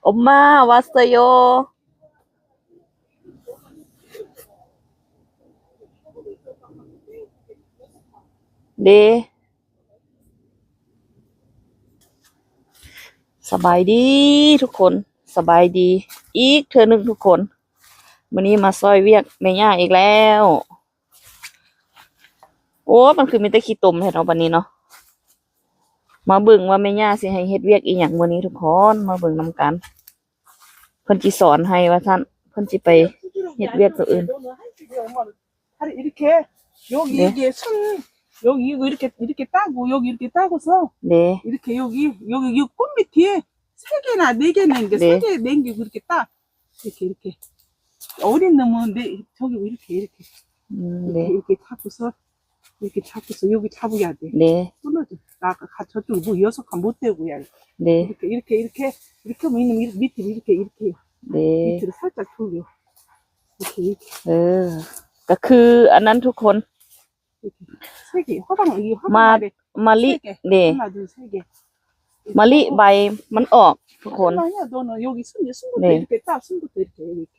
엄마, 왔어요. 네. ສະບາຍດີທຸກຄົນ, ສະບາຍດີອີກເທື່ອໜຶ່ງທຸກຄົນ. ມື້ນີ້ມາຊ່ອຍວຽກແມ່ຍ່າອີກແລ້ວ. ໂອ້ ມັນຄືມີແຕ່ຂີ້ຕົມແທ້ເນາະ ບັດນີ້ເນາະ. ມາເບິ່ງວ່າແມ່ຍ່າຊິໃຫ້ເຮັດວຽກອີ່ຫຍັງມື້ນີ້ທຸກຄົນ, ມາເບິ່ງນຳກັນ. ເພິ່ນຊິສອນໃຫ້ວ່າຊັ້ນ, ເພິ່ນຊິໄປເຮັດວຽກຕົວອື່ນ. 이렇게 여기, 네. 여기에 손, 여기 이거 이렇게, 이렇게 따고, 여기 이렇게 따고서, 네. 이렇게 여기, 여기, 여기 ܩܘܡ 밑에 세 개나 네 개는 이게, 네. 세 개, 네 개 이렇게 따. 이렇게, 이렇게. 어린 놈은 네, 저기 이렇게, 이렇게. 음, 네. 이렇게, 이렇게 잡고서, 이렇게 잡고서 여기 잡아야 돼. 네. 끊어져. 나 아까 저쪽 뭐 녀석 못 대고 야. 네. 이렇게, 이렇게, 이렇게, 이렇게 하면 이놈 이렇게, 밑으로 이렇게, 이렇게. 네. 밑으로 살짝 돌려. 이렇게, 이렇게. ເອີ ກໍຄືອັນນັ້ນທຸກຄົນ. 이렇게. 세 개. 화방, 이 ມາ 화방 아래. ມະລິ 세 개. 네. 하나, 둘, 세 개. ມະລິໃບມັນອອກທຸກຄົນ. 아니야, 너는 여기 숨, 숨부터, 네. 이렇게 딱, 숨부터 이렇게, 이렇게.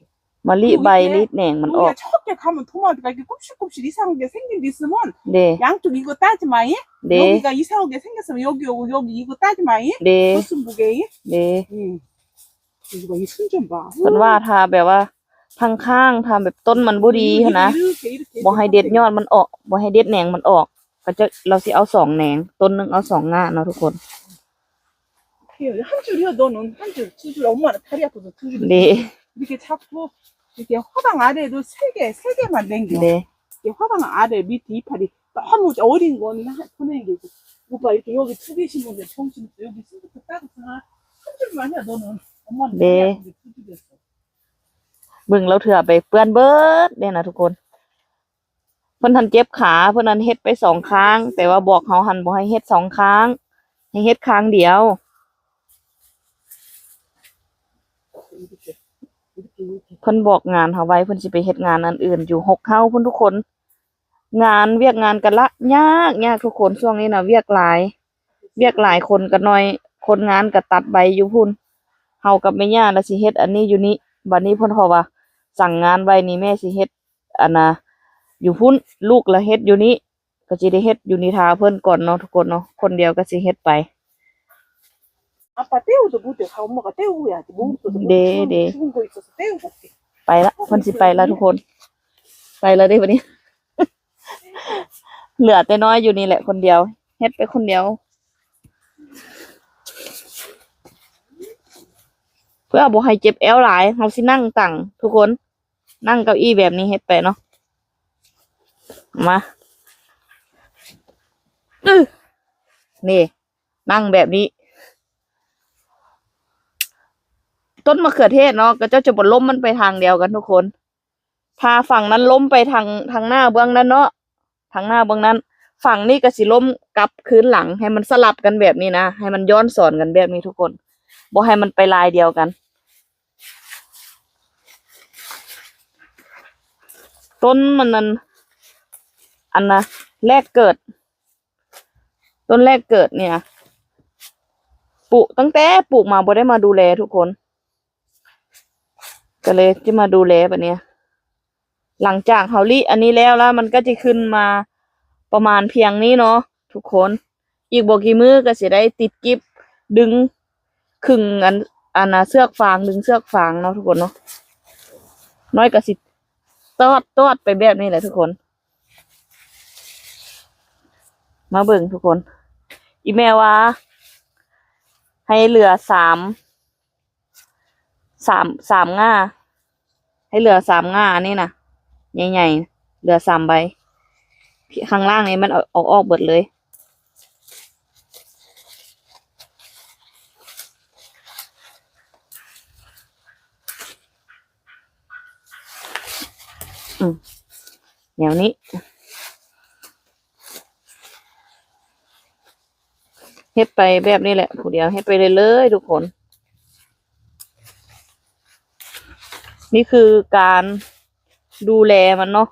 ມະລິໃບລີດແໜງມັນອອກ. 여기가 저렇게 가면 도마가 이렇게 곱실곱실 이상하게 생긴 데 있으면, 네. 양쪽 이거 따지 마이. 네. 여기가 이상하게 생겼으면 여기, 여기, 여기 이거 따지 마이. 네. 네. 응. 이거 봐, 이 순 좀 봐. ເພິ່ນວ່າຖ້າແບບວ່າຂ້າງໆ ຖ້າແບບຕົ້ນມັນບໍ່ດີຫັ້ນນະ, 이렇게, 이렇게, 이렇게 ບໍ່ໃຫ້ເດັດຍອດມັນອອກ, ບໍ່ໃຫ້ເດັດແໜງມັນອອກ, ເຂົາເຈົ້າ ລາວຊິເອົາສອງແໜງ, ຕົ້ນໜຶ່ງເອົາສອງງ່າເນາະທຸກຄົນ. 이렇게 한 줄이야. 너는 한 줄, 두 줄, 엄마는 다리 아파서 두 줄. 네. 이렇게 자꾸 이렇게 화방 아래로 세 개, 세 개만 당겨. 네. 이게 화방 아래, 밑에 이파리 너무 어린 거는 하-, 보내는 게 있고. 오빠 이렇게 여기 두 개 심으면 정신 없어. 여기 순부터 따고 다 한 줄만 해. 너는, 엄마는 네. 다리 아파서 두 줄이었어. ເບິ່ງລາວເຖື່ອໄປເປື້ອນເບິດເດ້ນະທຸກຄົນ. ເພິ່ນຫັ້ນເຈັບຂາ, ເພິ່ນຫັ້ນເຮັດໄປສອງຂ້າງ, ແຕ່ວ່າບອກເຮົາຫັ້ນບໍ່ໃຫ້ເຮັດສອງຂ້າງ, ໃຫ້ເຮັດຂ້າງດຽວ. ເພິ່ນບອກງານເຮົາໄວ້, ເພິ່ນຊິໄປເຮັດງານອັນອື່ນຢູ່ຫົກເຮົາພຸ້ນທຸກຄົນ. ງານ ວຽກງານກະລະຍາກ ຍາກທຸກຄົນ, ຊ່ວງນີ້ນະວຽກຫຼາຍ. ວຽກຫຼາຍຄົນກໍໜ້ອຍ, ຄົນງານກໍຕັດໃບຢູ່ພຸ້ນ. ເຮົາກັບແມ່ຍ່າລະຊິເຮັດອັນນີ້ຢູ່ນີ້. ບັດນີ້ເພິ່ນເພາະວ່າສັ່ງງານໄວ້ນີ້ ແມ່ຊິເຮັດອັນນະຢູ່ພຸ້ນ, ລູກລະເຮັດຢູ່ນີ້, ກໍຊິໄດ້ເຮັດຢູ່ນີ້ຖ້າເພິ່ນກ່ອນເນາະ ທຸກຄົນເນາະ, ຄົນດຽວກໍຊິເຮັດໄປ. 아빠 떼어도 못해. 다 엄마가 떼어야 지. 네, 네. 죽은 거 있어서 떼어볼게. ໄປລະ, ເພິ່ນຊິໄປລະທຸກຄົນ, ໄປລະເດ້ບັດນີ້. ເຫຼືອແຕ່ນ້ອຍຢູ່ນີ້ແຫຼະຄົນດຽວ, ເຮັດໄປຄົນດຽວ ເພື່ອບໍ່ໃຫ້ເຈັບແອວຫຼາຍ. ເຮົາຊິນັ່ງຕັ່ງທຸກຄົນ, ນັ່ງເກົ້າອີ້ແບບນີ້ເຮັດໄປເນາະ. ມາ ອື ນີ້ ນັ່ງແບບນີ້. ຕົ້ນມະເຂືອເທດເນາະ ເຂົາເຈົ້າຈະບໍ່ລົ້ມມັນໄປທາງດຽວກັນທຸກຄົນ. ຖ້າຝັ່ງນັ້ນລົ້ມໄປທາງ ທາງໜ້າເບື້ອງນັ້ນເນາະ, ທາງໜ້າເບື້ອງນັ້ນ, ຝັ່ງນີ້ກໍຊິລົ້ມກັບຄືນຫຼັງ, ໃຫ້ມັນສະຫຼັບກັນແບບນີ້ນະ, ໃຫ້ມັນຍ້ອນສອນກັນແບບນີ້ທຸກຄົນ, ບໍ່ໃຫ້ມັນໄປລາຍດຽວກັນ. ຕົ້ນມັນນັ້ນ ອັນນະ ແລກເກີດ, ຕົ້ນແລກເກີດນີ້ນະ ປູກ ຕັ້ງແຕ່ປູກມາບໍ່ໄດ້ມາດູແລທຸກຄົນ. ກໍເລີຍຈະມາດູແລບັດນີ້. ຫຼັງຈາກເຮົາລິອັນນີ້ແລ້ວລະ ມັນກໍຈະຂຶ້ນມາປະມານພຽງນີ້ເນາະທຸກຄົນ. ອີກບໍ່ກີ່ມື້ກໍຊິໄດ້ຕິດກິບດຶງຄຶ່ງອັນ ອັນນະ ເຊືອກຟາງ, ດຶງເຊືອກຟາງເນາະທຸກຄົນເນາະ. ນ້ອຍກໍຊິຕອດ ຕອດໄປແບບນີ້ແຫຼະທຸກຄົນ. ມາເບິ່ງທຸກຄົນ, ອີ່ແມ່ວ່າໃຫ້ເຫຼືອສາມ ສາມ ສາມງ່າ, ໃຫ້ເຫຼືອສາມງ່າອັນນີ້ນະ ໃຫຍ່ໆ ເຫຼືອສາມໃບ, ຂ້າງລ່າງນີ້ມັນເອົາ ເອົາອອກເບິດເລີຍ. ອືມ ແນວນີ້ ເຮັດໄປແບບນີ້ແຫຼະ ຜູ້ດຽວເຮັດໄປເລື້ອຍໆ ທຸກຄົນ. ນີ້ຄືການດູແລມັນເນາະ,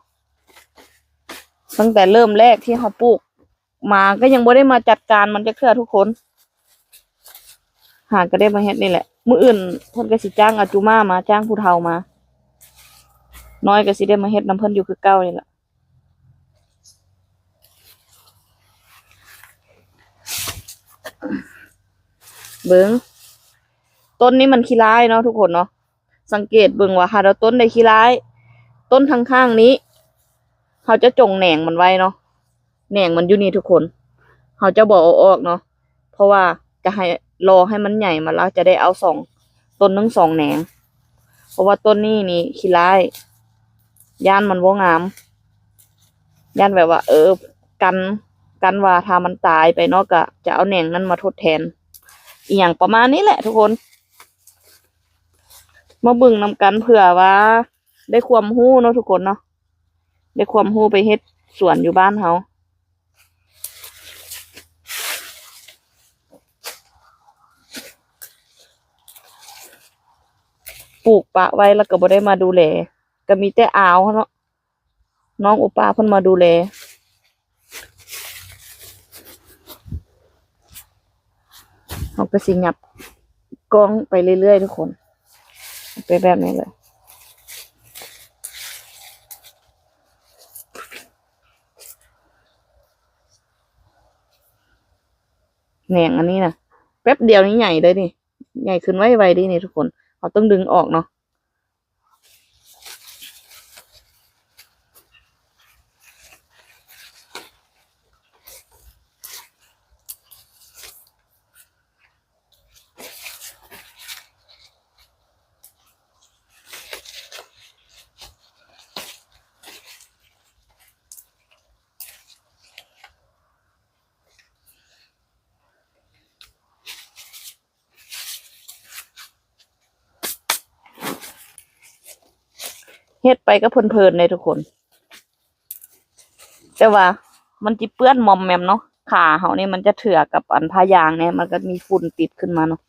ຕັ້ງແຕ່ເລີ່ມແລກທີ່ເຮົາປູກມາ ກໍຍັງບໍ່ໄດ້ມາຈັດການມັນຈັກເທື່ອທຸກຄົນ. ຫາກໍໄດ້ມາເຮັດນີ້ແຫຼະ. ມື້ອື່ນເພິ່ນກໍຊິຈ້າງອາຈຸມາມາ, ຈ້າງຜູ້ເຖົ້າມາ. ນ້ອຍກໍຊິໄດ້ມາເຮັດນຳເພິ່ນຢູ່ຄືເກົ່ານີ້ແຫຼະ. ເບິ່ງ ຕົ້ນນີ້ມັນຂີ້ຮ້າຍເນາະທຸກຄົນເນາະ. ສັງເກດເບິ່ງວ່າ ຫາກວ່າຕົ້ນໃດຂີ້ຮ້າຍ, ຕົ້ນຂ້າງໆນີ້ ເຮົາຈະຈົ່ງແໜງມັນໄວ້ເນາະ. ແໜງມັນຢູ່ນີ້ທຸກຄົນ, ເຮົາຈະບໍ່ເອົາອອກເນາະ. ເພາະວ່າຈະໃຫ້ ລໍໃຫ້ມັນໃຫຍ່ມາແລ້ວຈະໄດ້ເອົາສອງ ຕົ້ນໜຶ່ງສອງແໜງ. ເພາະວ່າຕົ້ນນີ້ນີ້ຂີ້ຮ້າຍ, ຢ້ານມັນບໍ່ງາມ, ຢ້ານແບບວ່າ ເອີ ກັນ ກັນວ່າຖ້າມັນຕາຍໄປເນາະ ກໍຈະເອົາແໜງນັ້ນມາທົດແທນ ອີ່ຫຍັງປະມານນີ້ແຫຼະທຸກຄົນ. ມາເບິ່ງນຳກັນເພື່ອວ່າໄດ້ຄວາມຮູ້ເນາະທຸກຄົນເນາະ, ໄດ້ຄວາມຮູ້ໄປເຮັດສວນຢູ່ບ້ານເຮົາ. ປູກປະໄວ້ແລ້ວກໍບໍ່ໄດ້ມາດູແລ, ກໍມີແຕ່ອາວເນາະ, ນ້ອງໂອປ້າເພິ່ນມາດູແລ. ເຮົາກໍຊິຫຍັບກ້ອງໄປເລື້ອຍໆທຸກຄົນ, ໄປແບບນີ້ເລີຍ. ແໜງອັນນີ້ນະ ແປັບດຽວນີ້ໃຫຍ່ເລີຍນີ້, ໃຫຍ່ຂຶ້ນໄວໆເດ້ນີ້ທຸກຄົນ. ເຮົາຕ້ອງດຶງອອກເນາະ. ເຮັດໄປກໍເພີນໆເດ້ທຸກຄົນ, ແຕ່ວ່າມັນຊິເປື້ອນມອມແມມເນາະ, ຂາເຮົານີ້ມັນຈະເຖືອກັບອັນຜ້າຢາງແດ່, ມັນກໍມີຝຸ່ນຕິດຂຶ້ນມາເນາະ.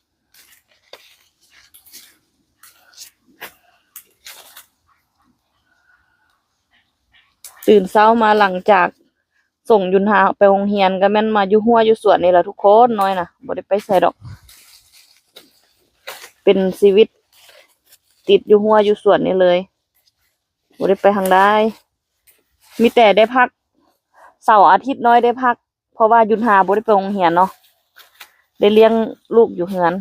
ຕື່ນເຊົ້າມາຫຼັງຈາກ ສົ່ງຍຸນຮາໄປໂຮງຮຽນ ກໍແມ່ນມາຢູ່ຮົ້ວຢູ່ສວນນີ້ລະທຸກຄົນ. ນ້ອຍນະ ບໍ່ໄດ້ໄປໃສດອກ, ເປັນຊີວິດຕິດຢູ່ຮົ້ວຢູ່ສວນນີ້ເລີຍ, ບໍ່ໄດ້ໄປທາງໃດ, ມີແຕ່ໄດ້ພັກ. ເສົາອາທິດນ້ອຍໄດ້ພັກ ເພາະວ່າຢຸດຫາບໍ່ໄດ້ໄປໂຮງຮຽນເນາະ, ໄດ້ລ້ຽງລູກຢູ່ເຮືອນ.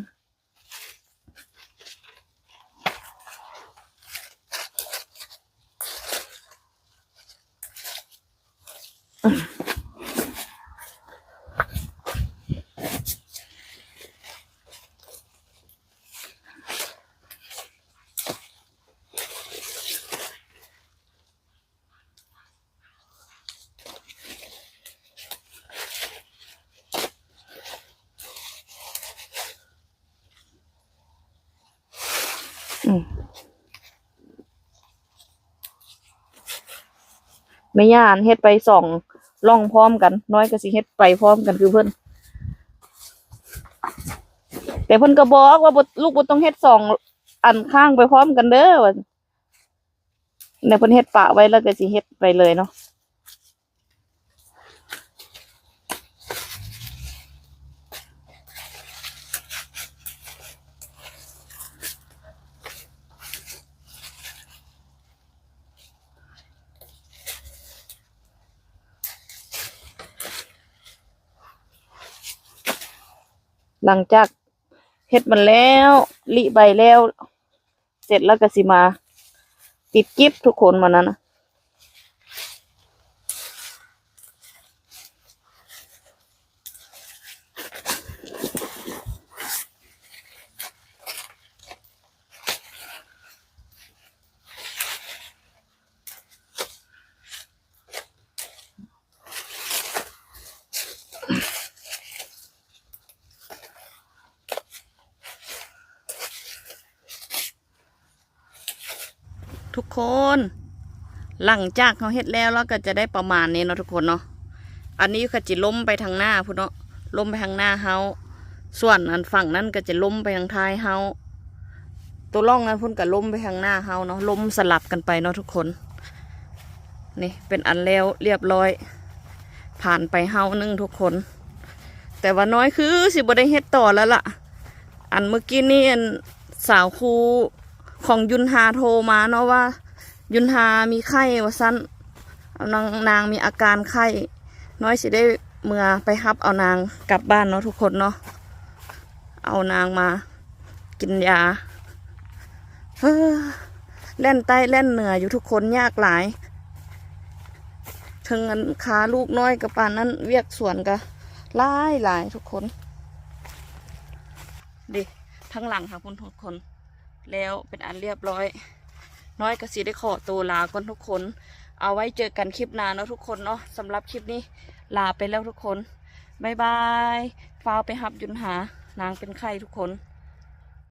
ອືມ ແມ່ຍ່າອັນເຮັດໄປສອງຮ່ອງພ້ອມກັນ, ນ້ອຍກໍຊິເຮັດໄປພ້ອມກັນຄືເພິ່ນ. ແຕ່ເພິ່ນກໍບອກວ່າ ບໍ່ ລູກບໍ່ຕ້ອງເຮັດສອງອັນຂ້າງໄປພ້ອມກັນເດີ ວ່າ ແລ້ວເພິ່ນເຮັດປະໄວ້ ແລ້ວກໍຊິເຮັດໄປເລີຍເນາະ. ຫຼັງຈາກເຮັດມັນແລ້ວ ລິໃບແລ້ວ ເສັດແລ້ວກໍຊິມາຕິດກິບທຸກຄົນ ມື້ນັ້ນນະ. ທຸກຄົນ ຫຼັງຈາກເຮົາເຮັດແລ້ວ ລາວກໍຈະໄດ້ປະມານນີ້ເນາະທຸກຄົນເນາະ. ອັນນີ້ກໍຈະລົ້ມໄປທາງໜ້າພຸ້ນເນາະ, ລົ້ມໄປທາງໜ້າເຮົາ, ສ່ວນອັນຝັ່ງນັ້ນກໍຈະລົ້ມໄປທາງທ້າຍເຮົາ, ຕົວຮ່ອງນັ້ນພຸ້ນກໍລົ້ມໄປທາງໜ້າເຮົາເນາະ, ລົ້ມສະຫຼັບກັນໄປເນາະທຸກຄົນ. ນີ້ເປັນອັນແລ້ວລຽບຮ້ອຍ ຜ່ານໄປເຮົາໜຶ່ງທຸກຄົນ. ແຕ່ວ່ານ້ອຍຄືຊິບໍ່ໄດ້ເຮັດຕໍ່ແລ້ວລະ, ອັນມື້ກີ້ນີ້ ອັນສາວຄູຂອງຍຸນຮາໂທມາເນາະ ວ່າຍຸນຮາມີໄຂ້ວ່າຊັ້ນ ນາງ ນາງມີອາການໄຂ້. ນ້ອຍຊິໄດ້ເມືອໄປຮັບເອົານາງກັບບ້ານເນາະທຸກຄົນເນາະ ເອົານາງມາກິນຢາ. ເອີ ແລ່ນໃຕ້ແລ່ນເໜືອຢູ່ທຸກຄົນ ຍາກຫຼາຍ. ເຖິງອັນຄາລູກນ້ອຍກໍປານນັ້ນ ວຽກສວນກໍຫຼາຍໆ ທຸກຄົນ. ເດ້ ທາງຫຼັງຫາພຸ້ນທຸກຄົນ ແລ້ວເປັນອັນລຽບຮ້ອຍ. ນ້ອຍກໍຊິໄດ້ຂໍໂຕລາກ່ອນທຸກຄົນ ເອົາໄວ້ເຈີກັນຄລິບໜ້າເນາະທຸກຄົນເນາະ. ສຳລັບຄລິບນີ້ລາໄປແລ້ວທຸກຄົນ ບາຍບາຍ. ຟ້າວໄປຮັບຍຸນຮາ ນາງເປັນໄຂ້ທຸກຄົນ.